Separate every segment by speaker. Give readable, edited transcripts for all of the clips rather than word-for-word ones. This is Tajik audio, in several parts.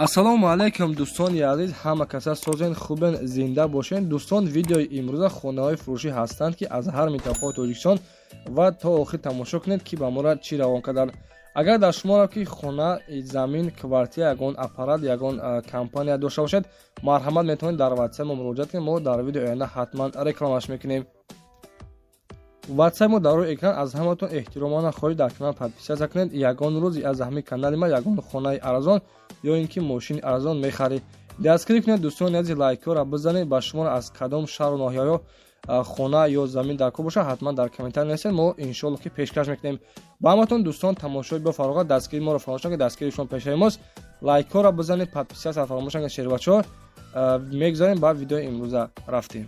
Speaker 1: Ассалому алайкум, дӯстони азиз, ҳама каса созен, хубен, зинда бошен. Дӯстон, видеои имрӯза хонаҳои фурӯшӣ ҳастанд, ки аз ҳар минтақаи Тоҷикистон, ва то охир тамошо кунед, ки ба мора чӣ равон карданд. Агар дар шуморо ки хона, замин, квартира, ягон аппарат, ягон компания дошта бошед, марҳамат, метавонед дар ватсап мо муроҷиат кунед. Мо дар видеои оянда ҳатман рекламаш мекунем. Ватсап мо дар рӯи экран. Аз ҳаматон эҳтиромона хоҳиш, дар канал подписаться кунед. Ягон рӯз аз ҳамин канали ма ягон хонаи арзон ё ин ки мошини арзон мехаред. Дастгирӣ кунед, дӯстони азиз, лайкҳоро бизанед. Ба шуморо аз кадом шаҳру ноҳияҳо хона ё замин дар кор бошад, ҳатман дар комментарий нависед, мо иншоалло ки пешкаш мекунем ба ҳаматон. Дӯстон, тамошои бо фароғат, дастгирии моро фаромӯш накунед, дастгирии шумо пешаи мост. Лайкҳоро бизанед, подписаться фаромӯш накунед. Шербачаҳо, мегузарем ба видеои имрӯза, рафтем.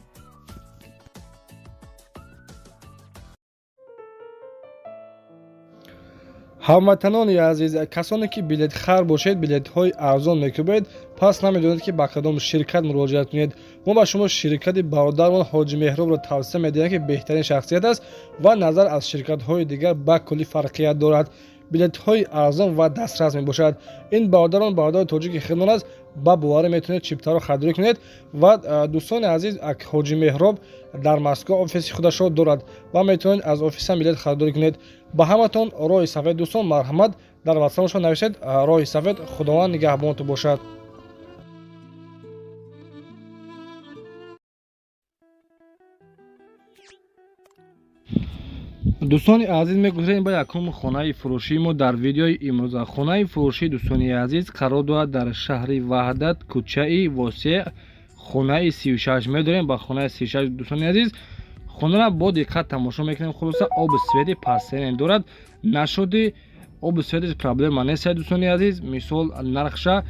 Speaker 1: Ҳамватанони азиз, касоне ки билетхар бошед, билетҳои арзон мекӯбед, пас намедонед, ки ба кадом ширкат муроҷиат кунед. Мо ба шумо ширкати бародармон Ҳоҷи Меҳробро тавсия медиҳем, ки беҳтарин шахсият аст ва назар аз ширкатҳои дигар ба куллӣ фарқият дорад, билетҳои арзон ва дастрас мебошад. Ин бародарон бародари тоҷики хидмон аст, ба боварӣ метавонед чиптаро харидорӣ кунед. Ва, дӯстони азиз, Ҳоҷи Меҳроб дар Москва офиси худашро дорад ва метавонед аз офисам билет харидорӣ кунед. Ба ҳаматон роҳи сафед, дӯстон, марҳамат, дар ватсапашон нависед. Роҳи сафед, Худованд нигаҳбонтон бошад. Дӯстони азиз, мегузарем ба якум хонаи фурӯшии мо дар видеои имрӯза. Хонаи фурӯшии, дӯстони азиз, қарор дорад дар шаҳри Ваҳдат, кӯчаи Восеъ, хонаи 36. Медорем ба хонаи 36. Дӯстони азиз, хонаро бо диққат тамошо мекунем. Хулоса, оби свети пастсенен дорад, нашуди оби светиш проблема нест. Дӯстони азиз, мисол, нархша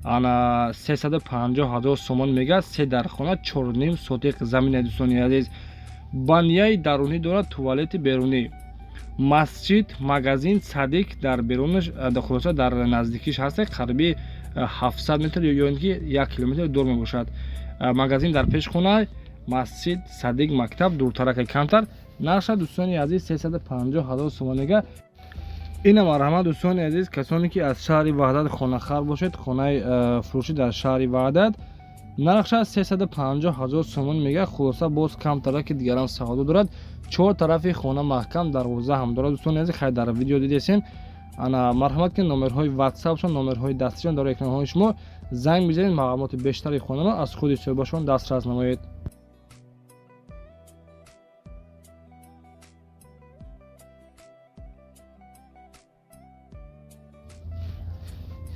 Speaker 1: ана 350 000 сомон мегӯяд. Се дар хона, 4,5 сотиқ замина. Дӯстони азиз, баняи дарунӣ дорад, туалети берунӣ, масҷид, магазин, садик дар берунаш. Хулоса, дар наздикиш ҳаст, қариби 700 метр ё ин ки 1 километр дур мебошад. Магазин дар пеш хона, масҷид, садик, мактаб дуртарака камтар. Нархша, дӯстони азиз, 350 000 сомон мега. Ина, марҳамат, дӯстони азиз, касоне ки аз шаҳри Ваҳдат хонахар бошед, хонаи фурӯшӣ дар шаҳри Ваҳдат, нархша 350 000 сомон мега. Хулоса, боз камтара, ки дигарам савдо дорад. Чор тарафи хона маҳкам, дарвоза ҳам дорад. Дӯстони азиз, хай, дар видео дидесен. Ана, марҳамат, ки номерҳои ватсапшон, номерҳои дастишон дар экранҳои шумо, занг бизанед, маълумоти бештари хонаро аз худи соҳибашон дастрас намоед.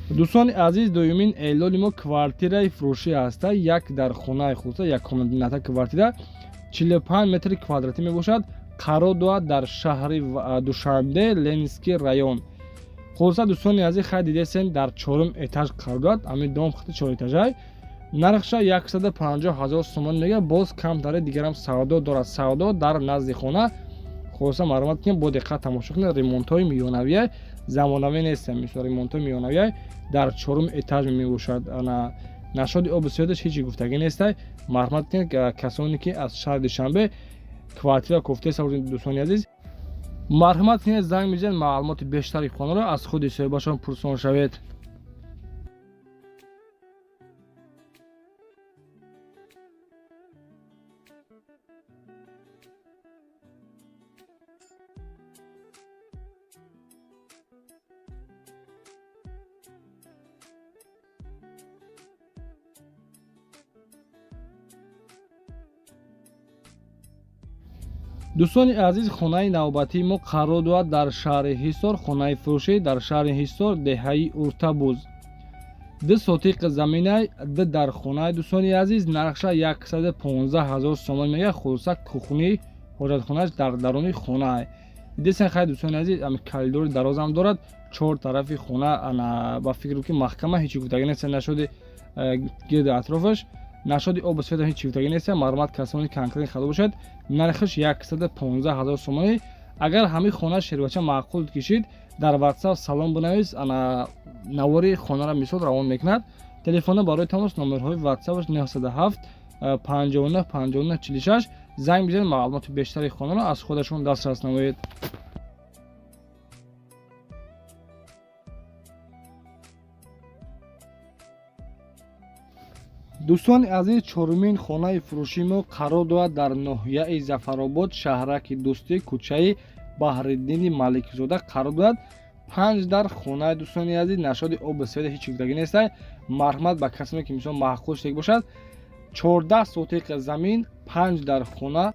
Speaker 1: Дӯстони азиз, дуюмин эълони мо квартираи фурӯшӣ ҳаста, як дар хонаи. Хулоса, яккомната квартира, 45 метри квадратӣ мебошад, қарор дорад дар шаҳри Душанбе, Ленинский район. Хулоса, дӯстони азиз, хай, дидесен, дар чорум этаж қарор дорад. Ҳамин дом хати чорэтажай. Нархша 150 000 сомон мега, боз камтаре, дигарам савдо дорад, савдо дар назди хона. Хулоса, маълумот кунем, бо диққат тамошо кунед. Ремонтҳои миёнавия, замонавӣ нестам, мисол, ремонтҳои миёнавия, дар чорум этаж мебошад. Ана, нашоди оби сиёдаш ҳеҷ гуфтагӣ нестай. Марҳамат кунед, касоне ки аз шаҳри Душанбе квартира кофтеса, дӯстони азиз, марҳамат кунед, занг мезанед, маълумоти бештари хонаро аз худи соҳибашон пурсон шавед. Дӯстони азиз, хонаи навбатии мо қарор дорад дар шаҳри Ҳисор. Хонаи фурӯшӣ дар шаҳри Ҳисор, деҳаи Уртабуз, 2 сотиқ заминай, ду дар хонаи. Дӯстони азиз, нархша 115 000 сомон мега. Хулоса, кухни, ҳоҷатхонааш дар даруни хонаа дидесен. Хай, дӯстони азиз, ами коридори дарозам дорад, чор тарафи хона, ана, ба фикру ки маҳкама, ҳеҷ гуфтагӣ нест. Нашуди гирди атрофаш, нашоди обу света ҳеҷ гуфтагӣ нест. Марҳамат, касони конкрет хадо бошад, нархаш 115 000 сомонӣ. Агар ҳамин хона, шербача, маъқул кишид, дар ватсап салом бинавис, ана, навори хонаро, мисол, равон мекунад. Телефона барои тамос, номерҳои ватсапаш 907 59 59 46. Занг бизанед, маълумоти бештари хонаро аз худашон дастрас намоед. Дӯстони азиз, чорумин хонаи фурӯшии мо қарор дорад дар ноҳияи Зафаробод, шаҳраки Дӯстӣ, кӯчаи Баҳриддини Маликзода қарор дорад. 5 дар хонаи, дӯстони азиз, нашоди об света ҳеҷ чиз нестай. Марҳамат ба касоне ки мисол маъқул шудагӣ бошад. 14 сотиқ замин, 5 дар хона.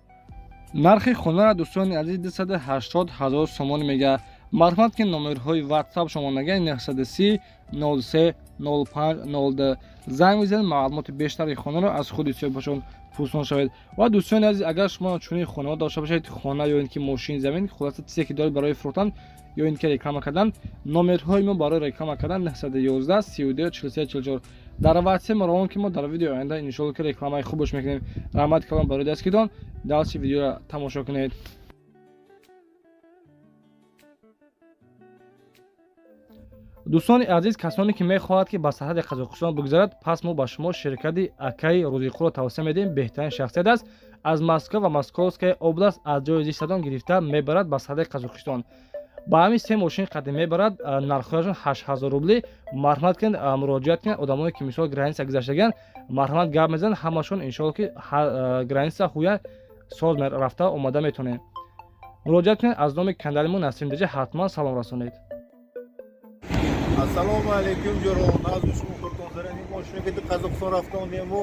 Speaker 1: Нархи хонаро, дӯстони азиз, 280 ҳазор сомонӣ мегӯяд. Марҳамат ки номерҳои WhatsApp шумо нагӯяд 930 03 05 02 занг бизанед, маълумоти бештари хонаро аз худи соҳибашон пурсон шавед. Ва дӯстони азиз, агар шумо чунин хонаҳо дошта бошед, хона ё ин ки мошин, замин, хулоса чизе ки доред барои фурӯхтан ё ин ки реклама кардан, номерҳои мо барои реклама кардан 911 32 43 44 дар WhatsApp мо равон, ки мо дар видеои оянда иншоалло ки рекламаи хубаш мекунем. Раҳмати калон барои дастгиритон. Дальше видеоро тамошо кунед. Дӯстони азиз, касоне ки мехоҳад ки ба сарҳади Қазоқистон бигзарад, пас мо ба шумо ширкати акаи Рӯзиқулро тавсия медиҳем. Беҳтарин шахсият аст. Аз Москва ва Московская область, аз ҷои зистатон гирифта мебарад ба сарҳади Қазоқистон. Ба ҳамин се мошин қадим мебарад, нархҳояшон 8000 рубли. Марҳамат кунед, муроҷиат кунед. Одамое ки мисол граница гузаштагианд, марҳамат гап мезананд ҳамашон. Иншоалло ки граница ҳуя соз рафта омада метавонем. Муроҷиат кунед, аз номи канали мо Насим Деҷа ҳатман салом расонед.
Speaker 2: Ассалому алайкум, ҷарон. Назу шумо хуртон сарани мошина ки Қазоқистон рафта ондем, мо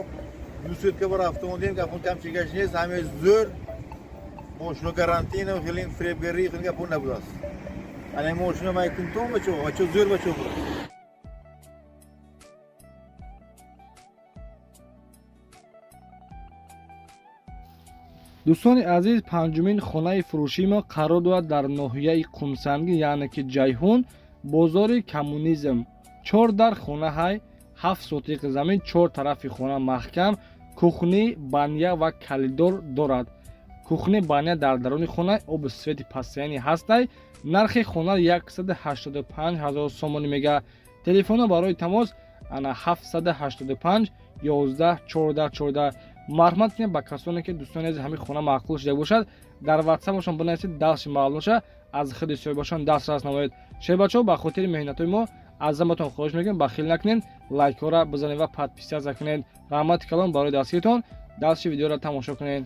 Speaker 2: Юсутка рафта ондем, гапон камчигаш нест, ҳаме зӯр. Мошина гарантийно, хелин фиребгарӣ, хелин гапон набудааст. Ана мошина майкунтон бачо, бачо зӯр бачо буд.
Speaker 1: Дӯстони азиз, панҷумин хонаи фурӯшии мо қарор дорад дар ноҳияи Қумсангӣ, яъне ки Ҷайҳун, бозори Коммунизм. 4 дар хона ҳай, 7 сотиқ замин, 4 тарафи хона маҳкам, кухни, баня ва калидор дорад. Кухни, баня дар даруни хона, оби свети постоянный ҳастай. Нархи хона 185 ҳазор сомонӣ мега. Телефоно барои тамос ана 785 11 14 14. Марҳамат кунед ба касоне ки, дӯстони азиз, ҳамин хона маъқул шуда бошад, дар ватсапашон бинависед, дастши маълум ша, аз худи соҳибашон дастрас намоед. Шербачаҳо, ба хотири меҳнатҳои мо аз заматон хоҳиш мекунем, бахил накунед, лайкҳоро бизанед ва подписаться кунед. Раҳмати калон барои дастгиритон. Дальше видеоро тамошо кунед.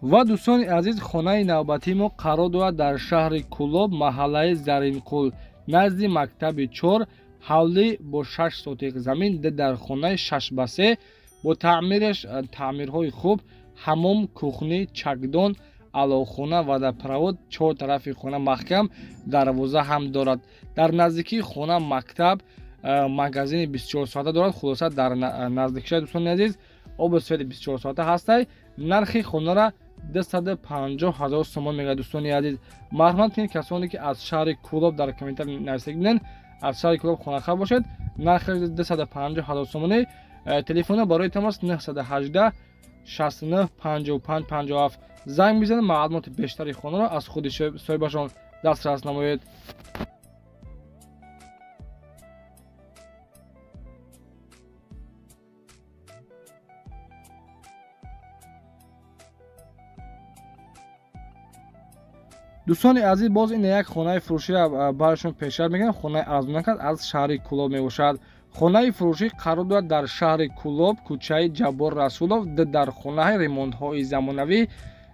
Speaker 1: Ва дӯстони азиз, хонаи навбатии мо қарор дорад дар шаҳри Кӯлоб, маҳаллаи Заринқул, назди мактаби 4, ҳавлӣ бо 6 сотиқ замин, ду дар хонаи 6 ба 3, бо таъмираш, таъмирҳои хуб, ҳамом, кухни, чакдон, аловхона, водопровод, чор тарафи хона маҳкам, дарвоза ҳам дорад. Дар наздикии хона мактаб, магазини 24 соата дорад. Хулоса, дар наздикиша, дӯстони азиз, оби свети 24 соата ҳастай. Нархи хонара 250 ҳазор сомон мегӯяд. Дӯстони азиз, марҳамат кунед, касоне ки аз шаҳри Кӯлоб дар комментар нависагӣ бинед, аз шаҳри Кӯлоб хонахар бошед. Нархи 250 ҳазор сомонӣ. Телефона барои тамос 918 69 55 57 занг бизанед, маълумоти бештари хонаро аз худи соҳибашон дастрас намоед. Дӯстони азиз, боз ин як хонаи фурӯширо барашон пешниҳод мекунем. Хонаи арзонак аз шаҳри Кӯлоб мебошад. Хонаи фурӯшӣ қарор дорад дар шаҳри Кӯлоб, кӯчаи Ҷаббор Расулов, ду дар хонаи ремонтҳои замонавӣ,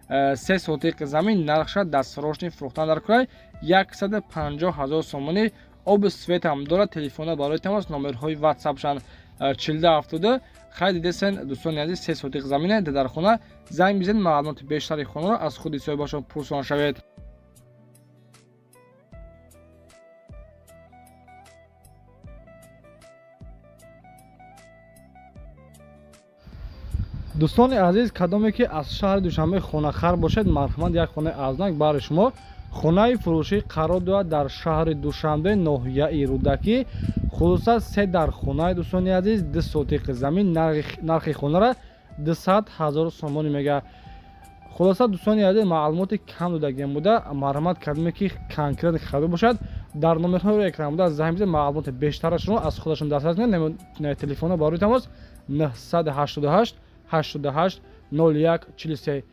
Speaker 1: 3 сотиқ замин, нархша дастсрочный фурӯхтан дар кӯрай 150 ҳазор сомонӣ. Оби свет ҳам дорад. Телефона барои тамос номерҳои ватсапшан 4272. Хай, дидесен, дӯстони азиз, 3 сотиқ замине, ду дар хона. Занг бизанед, маълумоти бештари хонаро аз худи соҳибашон пурсон шавед. Дӯстони азиз, кадоме ки аз шаҳри Душанбе хонахар бошед, марҳамат, як хонаи арзонак барои шумо. Хонаи фурӯшӣ қарор дорад дар шаҳри Душанбе, ноҳияи Рӯдакӣ. Хулоса, се дар хонаи, дӯстони азиз, 2 сотиқ замин, нархи хонара 200 ҳазор сомонӣ мега. Хулоса, дӯстони азиз, маълумоти кам додагиам буда. Марҳамат, кадоме ки конкретно харидор бошад, дар номерҳои экран буда занг бизанед, маълумоти бештарашро аз худашон дастрас кунед. Телефонҳо барои тамос 988 88 01 43.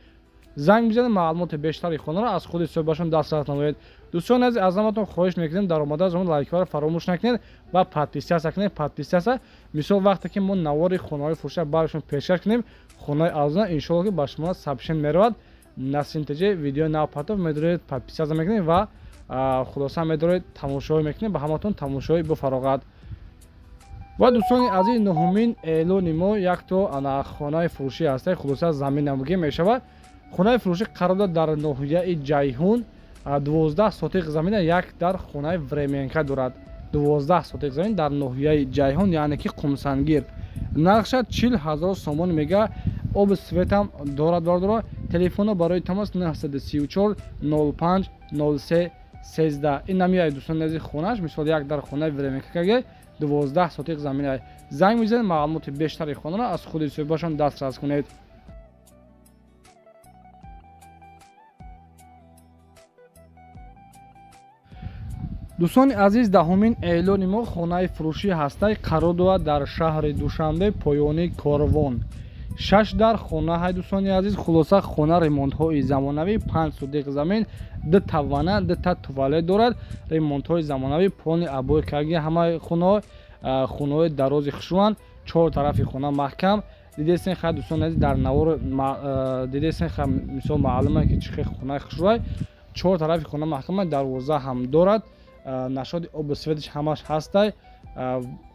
Speaker 1: Занг бизанед, маълумоти бештари хонаро аз худи соҳибашон дастрас намоед. Дӯстони азиз, аз ҳаматон хоҳиш мекунем, дар омода аз он лайкҳоро фаромӯш накунед ва подписаться кунед. Подписаться, мисол, вақте ки мо навори хонаҳои фурӯша барашон пешкаш кунем, хонаи арзона, иншоалло, ки ба шумо сообщение меравад. Насим ТЖ видеои нав патов медоред, подписаться мекунед ва хулоса медоред, тамошоҳо мекунед. Ба ҳаматон тамошои бофароғат. Ва дӯстони азиз, нуҳумин эълони мо якто ана хонаи фурӯшӣ ҳаста. Хулоса, замин намугӣ мешавад. Хонаи фурӯшӣ қарор дорад дар ноҳияи Ҷайҳун, 12 сотиқ замина, як дар хонаи временка дорад. 12 сотиқ замин дар ноҳияи Ҷайҳун, яъне ки Қумсангир. Нархша 40 000 сомон мега, оби светам дорад. Бардора, телефоно барои тамос 934 05 03 13. Ин намияи, дӯстони азиз, хонаш, мисол, як дар хонаи временка каге, 12 сотиқ замина. Занг мезанед, маълумоти бештари хонаро аз худи соҳибашон дастрас кунед. Дӯстони азиз, даҳумин эълони мо хонаи фурӯшӣ ҳастай, қарор дорад дар шаҳри Душанбе, поёни Корвон, шаш дар хона ҳай. Дӯстони азиз, хулоса, хона ремонтҳои замонавӣ, 5 сотиқ замин, дута ванна, дута туалет дорад, ремонтҳои замонавӣ, полный обои карги ҳамаи хонаҳо, хонаҳои дарози хушрӯанд, чор тарафи хона маҳкам. Дидесен хай, дӯстони азиз, дар навор дидесен хай, мисол, маълуме ки чӣ хел хонаи хушрӯай. Чор тарафи хона маҳкама, дарвоза ҳам дорад, нашоди обу светиш ҳамаш ҳастай.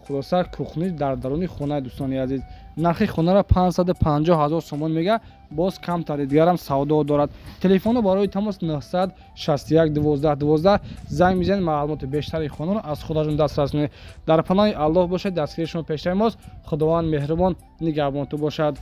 Speaker 1: Хулоса, кухни дар даруни хонаи. Дӯстони азиз, нархи хонаро 550 ҳазор сомон мега, боз камтари дигарам савдо дорад. Телефоно барои тамос 961 12 12. Занг мезанед, маълумоти бештари хонаро аз худашон дастрас кунед. Дар паноҳи Аллоҳ бошед, дастгири шумо пештари мост. Худованд меҳрубон нигаҳбонту бошад.